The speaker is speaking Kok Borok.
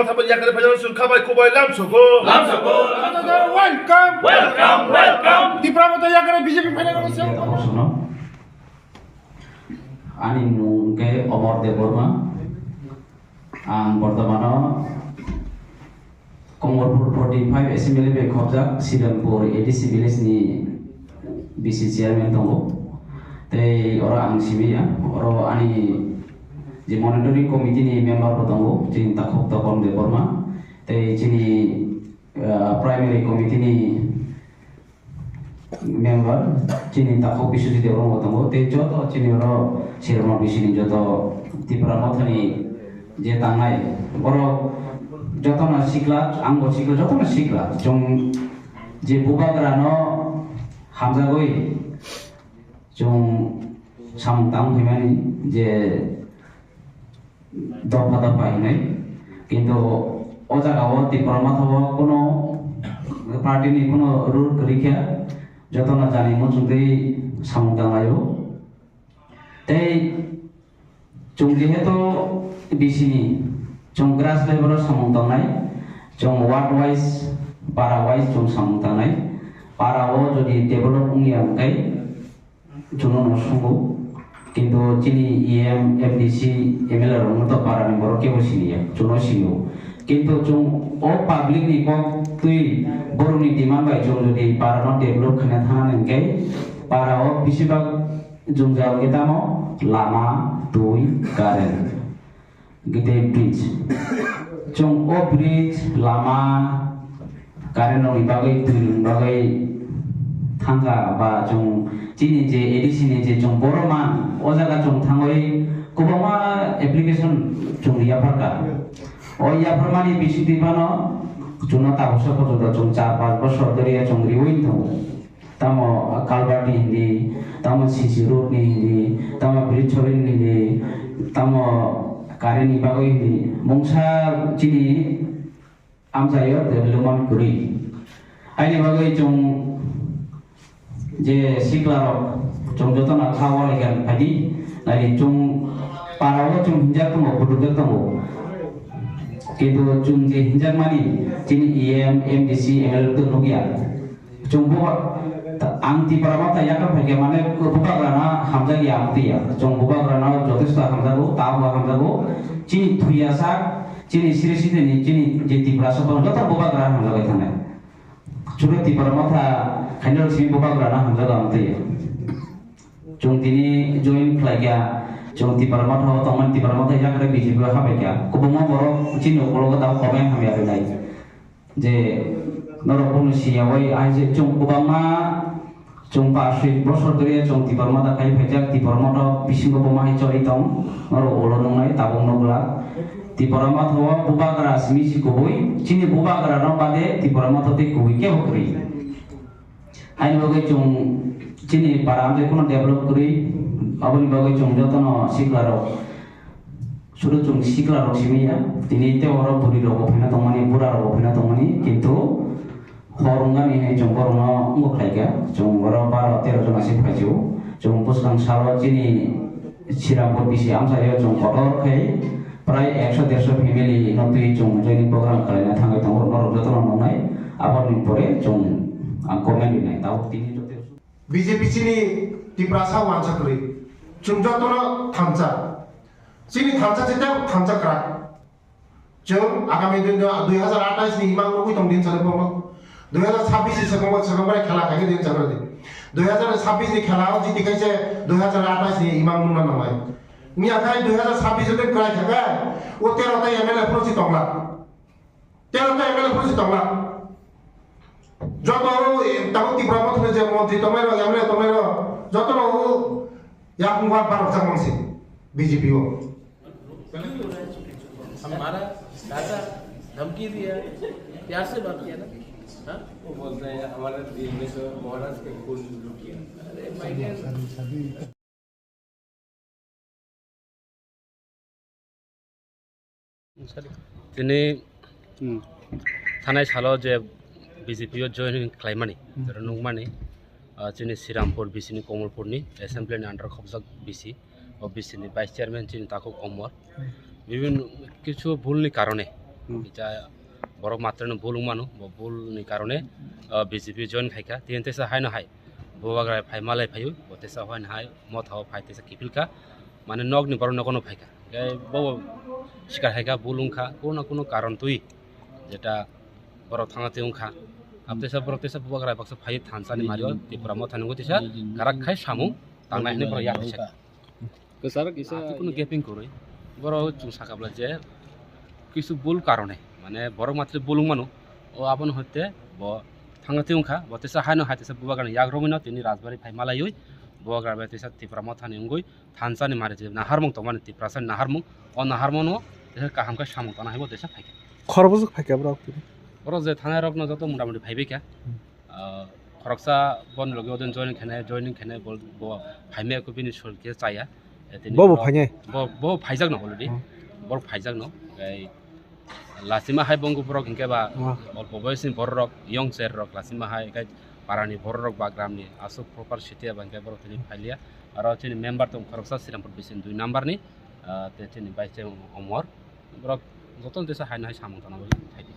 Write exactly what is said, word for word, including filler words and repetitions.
Motha bai yakre phaijak song khabai kubai lam soko. Lam soko. Welcome. Welcome, welcome. Tipra Motha yakre B J P phaijak song. Ani mung khe Omor Debbarma. Ang bortomano Komorpur forty five assembly bai khobjak Srirampur A D C village ni B C chairman tongo. Tei oro ang simi ya, oro ani je monitoring committee ni member bo tongo, chini takhuk Topon Debbarma, tei chini, ah, primary committee ni member, chini takhuk Biswajit Debbarma tongo, tei joto chini oro Srirampur B C ni joto Tipra Mothani je tangnai, borok jotono sikla, ang bo sikla, jotono sikla. Chwng je bubagrano hamjagwi chwng samung tang phaimani je dopha dopha hinwi. Kintu o jaga o Tipra Motha o kuno party ni kuno rule kwrwi khe, jotono jani muchungtwi samung tanglaio. Tei chwng jehetu B C ni, chwng grass level o samung tangnai, chwng ward wise, para wise chwng samung tangnai. Para o jodi develop wngya hwnkhe, chwngno no sungo. Kintu chini E M, M D C, M L A rokno to para ni borok kebo siniya, chwngno sinio. Kintu chwng o public ni kok twi borokni demand bai chwng jodi para no develop khaina thana hwnkhe, para o bisibak jwngjal wngwi tamo lama, twi, current. Gede bridge. Chwng o bridge, lama, current rokni bagwi, twi rokni bagwi thangkha ba chwng chini je A D C ni je chwng borok man, o jaga chwng thangwi kwbangma application chwng yapharkha. O yapharmani bisingtwi phano chwngno tabuksa porjonto chwng char panch bosor dhoriya chwng riwi tongo. Tamo culvert ni hindi, tamo C C road ni hindi, tamo bridge solid ni hindi, tamo current ni bagwi hindi, mungsa chini amchaio development kwrwi. Haini bagwi chwng je sikla rok chwng jotono kha o lekha phaidi, naidi chwng para o chwng hinjak tongo, phutuk jak tongo. Kintu chwng je hinjakmani chini E M, M D C, M L A to nukya. Chwng buba-, ta-, ang Tipra Motha yakar phaikha, mane bubagrano hamjakya ang twiya. Chwng bubagrano jotesto hamjago, tabukbo hamjago. Chini thuya sak, chini siri sitini, chini je Tiprasa tong, joto bubagra hamjagwi thangnai. Chwngno Tipra Motha khaina rok simi bubagrano hamjago ang twiya. Chwng tini join khlaikha, chwng Tipra Motha o tongmani, Tipra Motha yakar B J P o habaikha. Kwbangma borok chini ukologo tabuk comment hamya rwnai. Je norok bono siyawi ai je chwng kwbangma chwng pash soi bosor dhoriya chwng Tipra Motha khai phaijak, Tipra Motha bisingo bo mahai choli tong, norok ulo nungnai tabuk nukla. Tipra Motha o bubagra simi si kubui, chini bubagra no bade Tipra Motha tei kubui kebo kwrwi. Haini bagwi chwng chini para amchai kheno develop kwrwi, aboni bagwi chwng jotono sikla rok Sudu chwng sikla rok simi ya, tini tei oro bwrwi rok bo phaina tongmani, bura rok bo phaina tongmani, kintu hor wngani hinwi chwng borokno wngwi khlaikha. Chwng oro baro tero jon aswk phaisio. Chwng bwskang salo chini Srirampur B C amchaio chwng kotor khe prai ekso derso family no twi chwng joining program khlaina thangwi tongo, norok jotono nuknai. Aboni pore chwng ang comment rinai. Tabuk tini joto B J P chini Tiprasa wansa kwrwi. Chwng jotono thansa. Chini thansa se tei thansa kwrak. Chwng agami din dui hajar atais ni imang nugwi tong din sale bokno. Dui hajar chabbish ni sekong sekong bai khela khai din sale di. Dui hajar chabbish ni khela o jiti kaise dui hajar atais ni imang nungna nangnai. Ni akhai dui hajar chabbish din kwrai khaga o tero ta M L A phuru si tongla. Tero ta M L A phuru si tongla. Joto o, eh, tabuk Tipra Motha ni je montri tongmai rok, M L A tongmai rok, joto no o yakung bar barok jak mangsi B J P o. हमारा दादा धमकी दिया, प्यार से बात किया ना, हाँ? वो बोलता है, "हमारा दिल में तो महाराज के खून लुट गया।" अरे, my dear। Tini, hmm, thanai salo je B J P o join khlaimani, hmm, oro nukmani, ah, chini Srirampur B C ni Komolpur ni assembly ni under khobjak B C, o B C ni vice chairman chini takhuk Omor. Hmm. Bibhinno kichu bhul ni karone Kisa borok matrano bul wng mano, bo bul ni karone, ah, B J P join khaikha. Tini teisa haino hai Bubagra phai malai phaiwi, bo teisa haino hai motha o phai teisa kiphilkha. Mane nokni borok nogono phaikha. Hingke bo sikar haikha, bul wngkha, kuno kuno karon twi jeta borok thangna twi wngkha. Ab teisa borok teisa Bubagra baksa phai thansa ni mario Tripura motha nungwi teisa karak khai samung tangnai hinwi borok yak kisa. Kwcharo kisa kuno gaping kwrwi. Borok chwng sakha bwla je kisu bul karone, mane borok matri bul wng mano. O abono hoite bo thangna twi wngkha, bo teisa haino hai teisa Bubagrani yak romwino tini Rajbari phai malaiwi Bubagra bai teisa Tripura mothani wngwi thansa ni mari je naharmung tongmani Tiprasa ni naharmung, o naharmung no teisa kaham khe samung tana hai bo teisa phaikha. Khorokbwswk phaikha borok tini? Borok je thanai rokno joto mota moti phaibaikha. Ah, khoroksa boni loge odin joining khainai, joining khainai bo, bo phaimaya khe bini sul khe chaya. Eh, tini Bo bo borok phainai? Bo, bo phaijakno already. Hmm. Borok phaijakno. Tei lachima hai bo wngkha borok hinkhe ba Oh. olpo boyosni bororok, young cherrok lachima hai khe parani bororok ba gramni aswk proper city eba hinkhe borok tini phailia. Aro chini member tong khoroksa Srirampur bising dui number ni, ah, tei chini vice chairman Omor. Borok jotono teisa haino hai samung tana bagwi phai di.